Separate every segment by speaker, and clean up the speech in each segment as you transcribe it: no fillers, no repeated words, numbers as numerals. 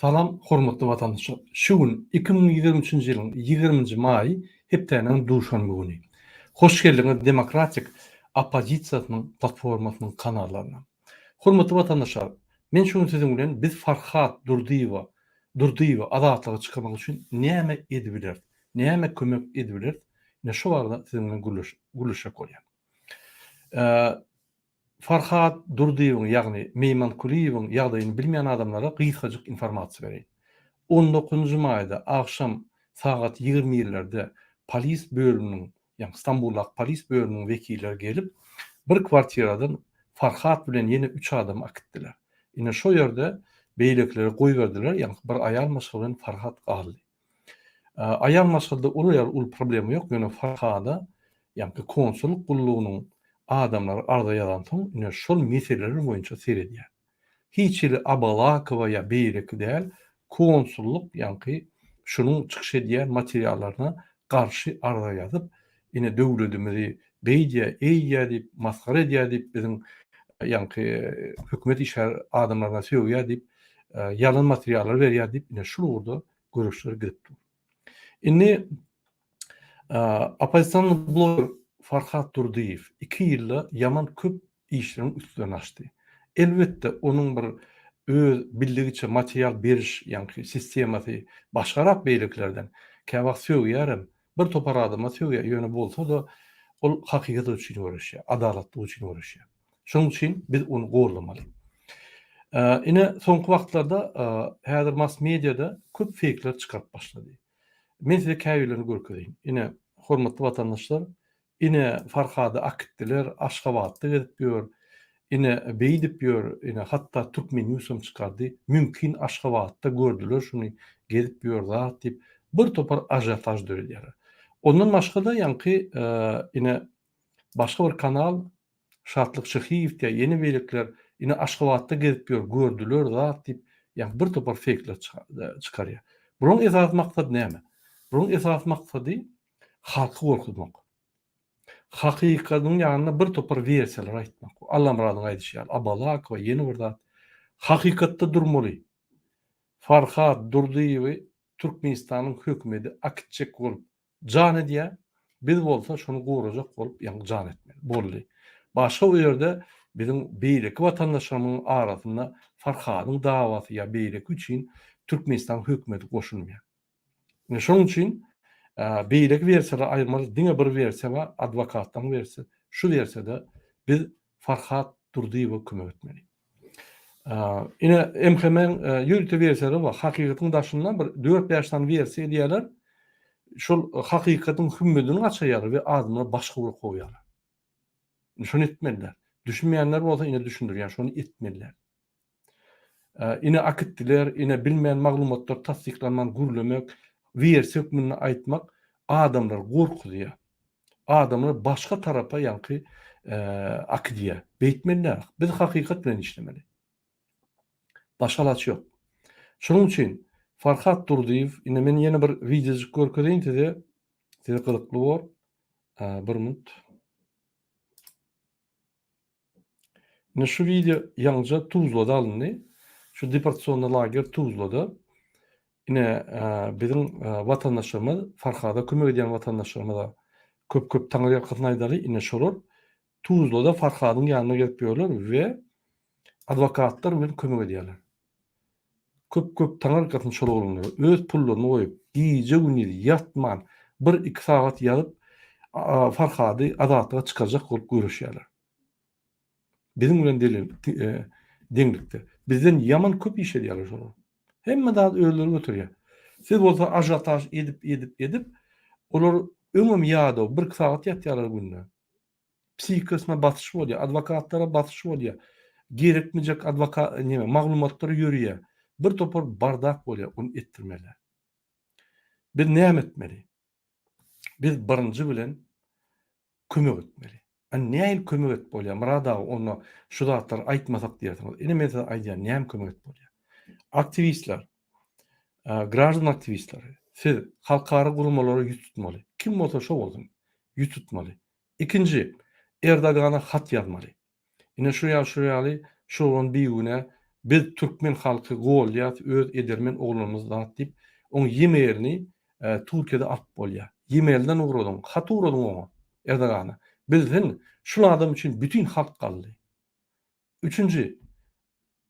Speaker 1: Salam hormatly watandaşlar! Şu gün 2023-nji ýylyň 20-nji maýy hepdäniň duşenbe güni. Hoş geldiňiz Demokratik oppozisiýasynyň platformasynyň kanallaryna. Hormatly watandaşlar, men şu gün siziň bilen biz Farhat Durdyýewa Durdyýewi azatlyga çykarmak üçin näme edibileris, näme kömek edibileris, ine şu barada siziň bilen gürleşjek bolýan. Farhat Durdyýewiň ýagny Meýmankulyýewiň ýagdaýyny bilmeýän adamlara gysgajyk informasiýa bereýin. On dokuzynjy maýda agşam sagat 20 birlerde polis bölüminiň, ýagny Stambuldaky polis bölüminiň wekilleri gelip, bir kwartiradan Farhat bilen ýene üç adamy akitdiler. Ine şo ýerde beýlekileri goýberdiler, ýagny bir aýal maşgala bilen Farhat galdy. Aýal maşgalada uly ýaly uly problema ýok, ýöne Farhada ýaňky konsullyk gullugynyň adamlary arza ýazansoň ine şol meseleler boýunça seredýär. Hiç hili Abalakowa ýa beýleki däl, konsullyk ýaňky şunuň çykyş edýän materiallaryna garşy arza ýazyp, ine döwledimizi beýdýär, eýdýär diýip, masgara edýär diýip biziň ýaňky hökümet işgär adamlaryna sögýär diýip, ýalan materiallar berýär diýip ine şul ugurda göreşler gidip dur. Indi oppozision bloger Farhat Durdyýew 2 ýylda ýaman köp işleriň üstlerini açdy. Elbetde, onuň bir öz bildigiçe material beriş ýaňky sistemasy başgarak beýlekilerden. Käwagt sögýärem, bir topar adama sögýär, ýöne bolsa-da ol hakykat üçin göreşýär, adalatlyk üçin göreşýär. Şonuň üçin biz ony gollamaly. Ine, soňky wagtlarda häzir mass mediada köp feýkler çykaryp başlady. Men size käbirlerini görkezeýin. Ine, hormatly watandaşlar, ine Farhady akitdiler, Aşgabatda gezip ýör, ine beýdip ýör, ine hatda Türkmen News hem çykardy, mümkin Aşgabatda gördüler şuny gezip ýör zat diýip, bir topar ažiotaž döredýärler. Ondan başga-da ýaňky ine başga bir kanal Şatlyk Şyhyýew diýýär, ýene beýlekiler, ine Aşgabatda gezip ýör, gördüler zat diýip, ýagny bir topar feýkler çykarýar. Bularyň esasy maksady näme? Bularyň esasy maksady halky gorkuzmak. Hakykatyň ýanynda bir topar wersiýalar aýtmak. Allamyradyň aýdyşy ýaly, Abalakowa, ýene bir zat. Hakykatda durmaly. Farhat Durdyýewi Türkmenistanyň hökümedi akitjek bolup jan edýär, biz bolsa şony gorajak bolup ýaňy jan etmeli. Boldy. Başga o ýerde biziň beýleki watandaşlarymyzyň arasynda Farhadyň dawasy ýa beýleki üçin Türkmenistanyň hökümeti goşulmaýar. Ine şonuň üçin beýleki wersiýalary aýyrmaly, diňe bir wersiýa bar, adwokatlaryň wersiýasy. Şu wersiýada biz Farhat Durdyýewe kömek etmeli. Ine MHM-iň ýörite wersiýalary bar. Hakykatyň daşyndan bir dört-bäş sany wersiýa edýärler. Şol hakykatyň hümmedini gaçyrýarlar we adamlary başga ugra kowýarlar. Ine şony etmeliler. Düşünmeýänler bolsa ine düşündirýän, şony etmeliler. Ine akitdiler, ine bilmän maglumatlar tassyklanman gürlemek, wersiýa hökmünde aýtmak adamlary gorkuzýar. Adamlar başga tarapa ýaňky akidýär. Beýtmeli däl. Biz hakykat bilen işlemeli. Başga alaç ýok. Şonuň üçin Farhat Durdyýew, indi men ýene bir wideojyk görkezeýin size. Size gyzykly bor. Bir minut. Indi şu wideo ýaňyja Tuzlada alyndy. Şu deportasionny lager Tuzlada. Ine, biziň watandaşlarymyz, Farhada kömek edýän watandaşlarymyza köp-köp taňryýalkasyn aýdaly. Ine şolar Tuzlada Farhadyň ýanyna gelip ýörler we adwokatlar bilen kömek edýärler. Köp-köp taňryýalkasyn şol oglanlara. Öz pullaryny goýup, gije-gündiz ýatman, bir-iki sagat ýazyp, Farhady azatlyga çykarjak bolup göreşýärler. Biziň bilen deňlikde. Bizden ýaman köp iş edýärler şolar. Hemme zady özleri göterýär. Siz bolsa ažiotaž edip, edip, edip, olar öňem ýadaw, birki sagat ýatýarlar günde. Psihikasyna basyş bolýar, adwokatlara basyş bolýar. Gerekmejek adwokat, neme, maglumatlar ýörýär. Bir topar bardak bolýar, ony etdirmeli. Biz näme etmeli? Biz birinji bilen kömek etmeli. A nähili kömek edip bolýar? Myrat aga onda şu zatlary aýtmasak diýersiňiz. Ine men size aýdýan näme kömek edip bolýar. Aktiwistler, graždan aktiwistleri, siz halkara guramalara ýüz tutmaly. Kim bolsa şo bolsun, ýüz tutmaly. Ikinji, Erdogana hat ýazmaly. Ine şu ýaly şu ýaly şu oglan bigünä. Biz türkmen halky golýas öz edermen oglanymyz zat diýip oň emailini Türkiýede alyp bolýar. Emailden ugradyň, hat ugradyň oňa, Erdogana. Bilsin, şul adam üçin bütin halk galdy. Üçünji,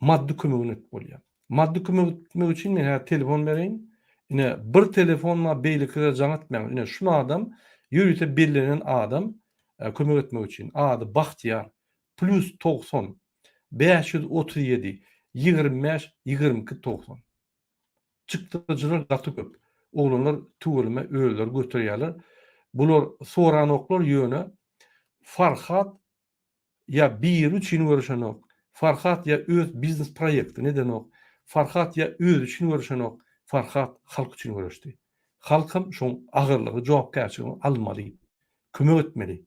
Speaker 1: maddy kömegini edip bolýar. Maddy kömek etmek üçin men häzir telefon bereýin. Ine, bir telefon bar, beýlekilere jaň etmäň. Ine, şul adam ýörite bellenen adam kömek etmek üçin. Ady Bagtyýar. Plýus 90, 537, 25, 22, 90. Çykdajylar gaty köp. Oglanlar tüweleme özleri göterýärler. Bular soranoklar ýöne Farhat ýa biri üçin göreşenok. Farhat ýa öz biznes proýektini edenok. Farhat ýa özi üçin göreşenok. Farhat halk üçin göreşdi. Halkam şoň agyrlygy, jogapkärçiligini almaly. Kömek etmeli.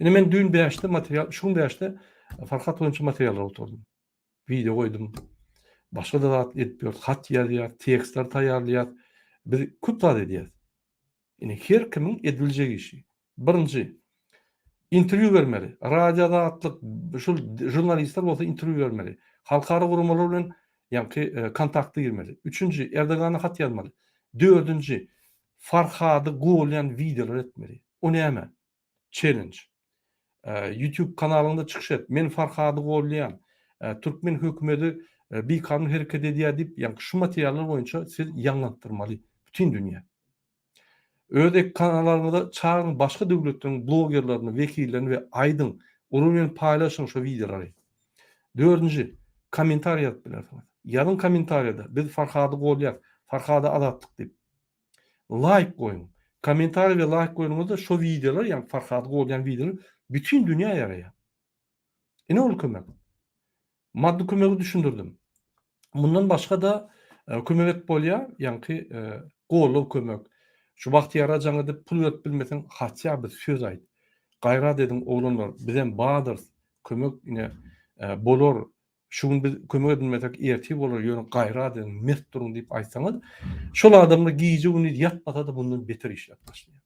Speaker 1: Ine men düýn bäşde material, şu gün bäşde Farhat boýunça materiallar oturdym. Wideo goýdum. Başga-da zat edip ýörüs, hat ýazýas, tekstler taýýarlaýas. Biz köp zat edýäs. Ine her kimiň ediljek işi. Birinji, interwýu bermeli. Radio Azatlyk, şul žurnalistler bolsa interwýu bermeli. Halkara guramalar bilen ýaňky kontakta girmeli. Üçünji, Erdogana hat ýazmaly. Dördünji, Farhady golýan wideolar etmeli. O näme? Challenge. Youtube kanalyňda çykyş et. Men Farhady golýan. Türkmen hökümeti bikanun hereket edýär diýip, ýaňky şu materiallar boýunça siz ýaňlantdyrmaly bütin dünýä. Öz ek kanalaryňyza çagyryň başga döwletleriň blogerlerini, wekillerini we aýdyň, olar bilen paýlaşyň şo wideolary. Dördünji, kommentariý ýazyp bilersiňiz. Ýazyň kommentariýada biz Farhady golýas, Farhada azatlyk diýip. Laýk goýuň. Kommentariý we laýk goýanyňyzda şo wideolar, ýagny Farhady golýan wideolar bütin dünýä ýaraýar. Ine ol kömek. Maddy kömegi düşündirdim. Mundan başga-da kömek edip bolýar, ýaňky goldaw kömek. Şu Bagtyýara jaň edip pul berip bilmeseň, hatýa bir söz aýt. Gaýrat ediň oglanlar, bizem badyrys, kömek ine bolar. Şu gün biz kömek edilmesek ertir bolar, ýöne gaýrat ediň, mert duruň diýip aýtsaňyz, şol adamlar gije-gündiz ýatmasa-da mundan beter işläp başlaýar.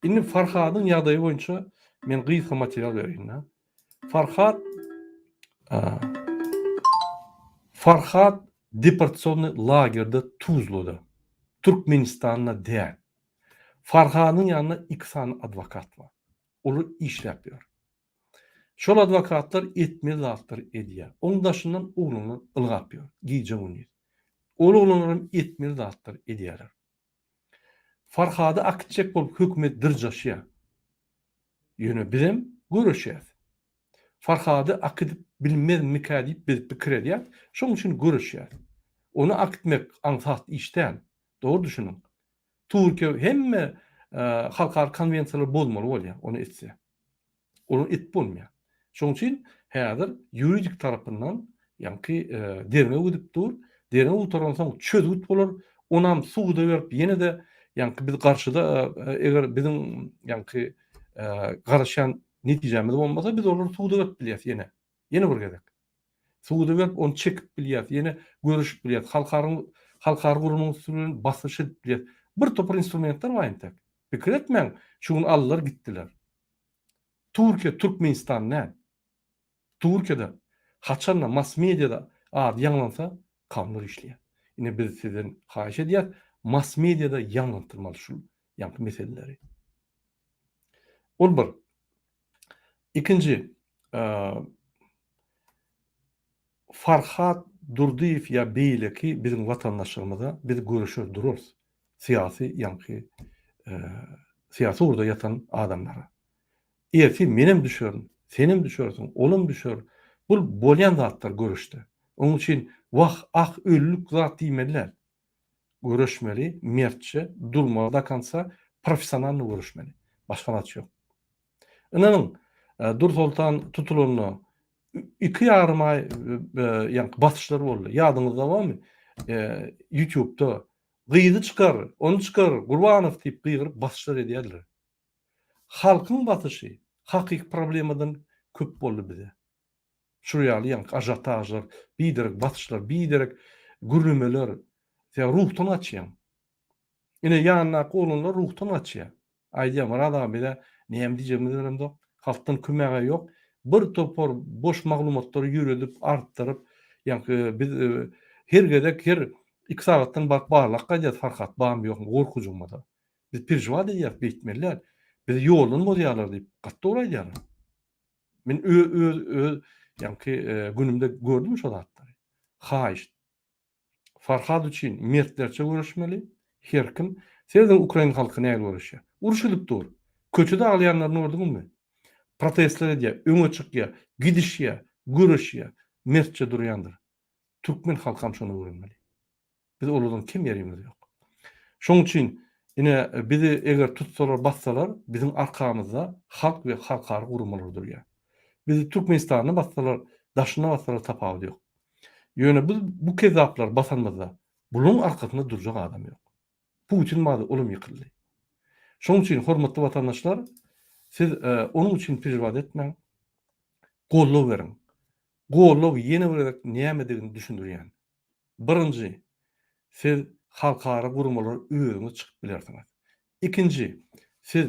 Speaker 1: Indi Farhadyň ýagdaýy boýunça men gysga material bereýin. Farhad Farhad deportasionnyý lagerde Tuzlada. Türkmenistanda däl. Farhadyň ýanynda iki sany adwokat bar. Olar işläp ýör. Şol adwokatlar etmeli zatlary edýär. Oň daşyndan oglanlar ylgap ýör gije-gündiz. Ol oglanlar hem etmeli zatlary edýärler. Farhady akitjek bolup hökümet dyrjaşýar. Ýöne bizem göreşýäs. Farhady akidip bilmezmikä diýip biz pikir edýäs, şoň üçin göreşýäs. Ony akitmek aňsat iş däl. Dogry düşüniň. Türkiýe hemme halkara konwensiýalary bozmaly bolýar ony etse. Ony edip bolmaýar. Şonuň üçin häzir ýuridik tarapyndan ýaňky derňew gidip dur. Derňew gutaransoň çözgüt bolar. Onam suda berip ýene-de ýaňky biz garşyda eger biziň ýaňky garaşýan netijämiz bolmasa biz olary suda berip bilýäs ýene. Ýene bir gezek. Suda berip ony çekip bilýäs, ýene görüşip bilýäs, halkaryň halkara guramanyň üsti bilen basyş edip bilýäs. Bir topar instrumentler bar entek. Pikir etmäň, şu gün aldylar gitdiler. Türkiýe Türkmenistan däl. Türkiýede haçanda mass mediada ady ýaňlansa kanunlar işleýär. Ine biz sizden haýyş edýäs, mass mediada ýaňlantdyrmaly şul ýaňky meseleleri. Ol bir. Ikinji, Farhat Durdyýew ýa beýleki biziň watandaşlarymyza biz göreşer durarys. Syýasy ýaňky syýasy ugurda ýatan adamlara. Ertir menem düşerin, senem düşersiň, olam düşer. Bul bolýan zatlar göreşde. Onuň üçin wah, ah, öldük zat diýmeli däl. Göreşmeli, mertçe, durmaly do konca, professionalnyý göreşmeli. Başga zat ýok. Ynanyň, Dursoltan tutulanda iki ýarym aý ýaňky basyşlar boldy. Ýadyňyzda barmy? Ýutubda gyzy çykar, ony çykar, Gurbanow diýip gygyryp basyşlar edýärdiler. Halkyň basyşy hakyky problemadan köp boldy bize. Şul ýaly ýaňky ažiotažlar, biderek basyşlar, biderek gürlemeler. Sen ruhdan gaçýaň. Ine ýanyndaky oglanlar ruhdan gaçýar. Aýdýar, Myrat aga biz-ä näme diýjegimizi bilemzok. Halkdan kömeg-ä ýok. Bir topar boş maglumatlary ýöredip, artdyryp, ýaňky biz her gezek her iki sagatdan baryp barlap gaýdýarys Farhat barmy ýokmy gorkujygymyza. Biz perejewat edýäris beýtmeli däl. Bizi ýoldan bozýarlar diýip gaty dogry aýdýarlar. Men öz öz öz ýaňky günümde gördüm şo zatlary. Haýyşt. Farhad üçin mertlerçe göreşmeli. Her kim. Serediň ukrain halky nähili göreşýär. Uruş gidip dur. Köçede aglaýanlaryny gördüňizmi? Protestler edýär, öňe çykýar, gidişýär, göreşýär. Mertçe durýandyr. Türkmen halkam şony öwrenmeli. Biz olardan kem ýerimiz ýok. Şoň üçin ine bizi eger tutsalar, bassalar, biziň arkamyzda halk we halkara guramalar durýar. Bizi Türkmenistanda bassalar, daşynda bassalar tapawudy ýok. Ýöne biz bu kezzaplary basanymyzda bularyň arkasynda durjak adam ýok. Putin bardy, olam ýykyldy. Şonuň üçin hormatly watandaşlar, siz onuň üçin perejewat etmäň. Goldaw beriň. Goldaw ýene bir gezek nämedigini düşündirýän. Birinji, siz halkara guramalara özüňiz çykyp bilersiňiz. Ikinji, siz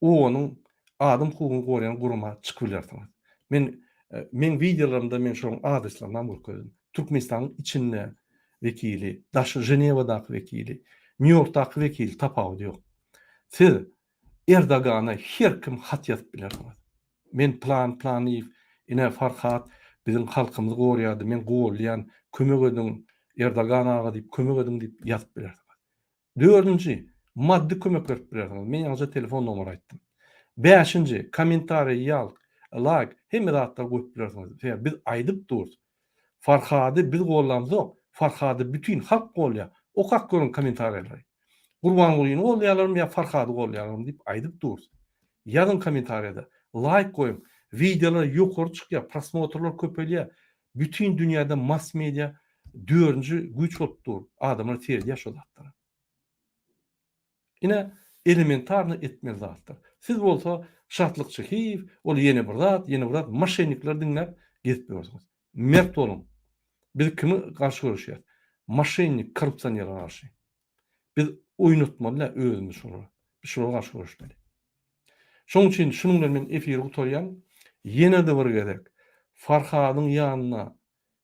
Speaker 1: OON-yň adam hukugyny goraýan gurama çykyp bilersiňiz. Men meň wideolarymda men şolaryň adreslerini görkezdim. Türkmenistanyň içinde wekili, daşy Ženewadaky wekili, Nýu-Ýorkdaky wekili tapawudy ýok. Siz Erdogana her kim hat ýazyp bilersiňiz. Men plan planyýew ine Farhat biziň halkymyzy gorýardy men golýan kömek ediň Erdogan aga diýip kömek ediň diýip ýazyp bilersiňiz. Dördünji maddy kömek berip bilersiňiz men ýaňyja telefon nomeri aýtdym. Bäşinji kommentariý ýalk laýk hemme zatlary goýup bilersiňiz sebäbi biz aýdyp durus Farhady biz gollamzok Farhady bütin halk golýar okap görüň kommentariýalary. Gurbangulyny goldaýarlarmy ýa Farhady goldaýarlarmy diýip aýdyp durus. Ýazyň kommentariýada. Laýk goýuň. Wideolar ýokary çykýar, prosmotrlar köpelýär. Bütin dünýäde mass media dördünji güýç bolup dur. Adamlar seredýär şo zatlara. Ine elementarny etmeli zatlar. Siz bolsa Şatlyk Çyhyýew, ol ýene bir zat, ýene bir zat moşennikleri diňläp gezip ýörsüňiz. Mert boluň. Biz kime garşy göreşýäs? Moşennik, korrupsionere garşy. Biz oýnatmaly däl özümizi şolara. Biz şolara garşy göreşmeli. Şonuň üçin şunuň bilen men efiri gutarýan. Ýene-de bir gezek Farhadyň ýanynda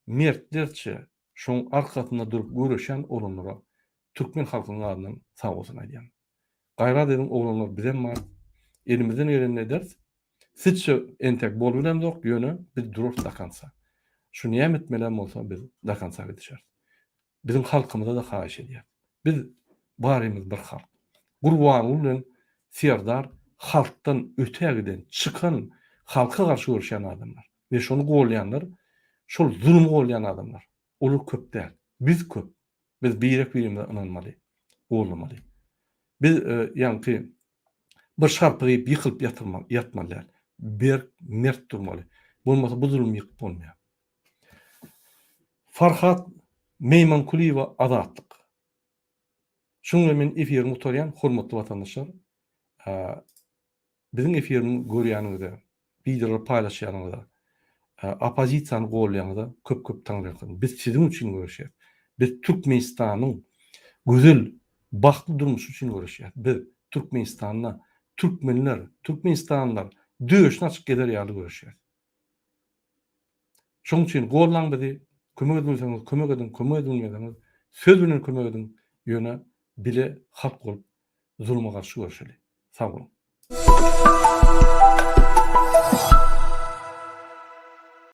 Speaker 1: mertlerçe şoň arkasynda durup göreşen oglanlara türkmen halkynyň adyndan sag bolsun aýdýan. Gaýrat ediň oglanlar bizem bar. Elimizden gelenini ederis. Sizçe entek bolup bilemzok ýöne biz durarys do konca. Şu näme etmelem bolsa biz do konca gidişeris. Biziň halkymyza-da haýyş edýäris. Biz barymyz bir halk. Gurbanguly bilen Serdar halkdan öte giden, çykan, halka garşy göreşýän adamlar. We şony golýanlar, şol zulmy golýan adamlar. Olar köp däl. Biz köp. Biz birek-birimize ynanmaly, gollamaly. Biz ýaňky bir şarpyk iýip ýykylyp ýatyrmaly, ýatmaly däl. Berk, mert durmaly. Bolmasa bu zulmy ýykyp bolmaýar. Farhat Meýmankulyýewa Azatlyk. Şunuň bilen men efirimi gutarýan, hormatly watandaşlar. Biziň efirimizi görýäniňize, wideolary paýlaşýanyňyza, oppozisiýany goldaýanyňyza köp köp taňryýalkasyn. Biz siziň üçin göreşýäris. Biz Türkmenistanyň gözel, bagtly durmuşy üçin göreşýäris. Biz Türkmenistanda türkmenler, türkmenistanlylar döşüni açyp gezer ýaly göreşýäris. Şonuň üçin gollaň bizi, kömek edip bilseňiz kömek ediň, kömek edip bilmeseňiz söz bilen kömek ediň, ýöne bile halk bolup zuluma garşy göreşeli. Sag boluň.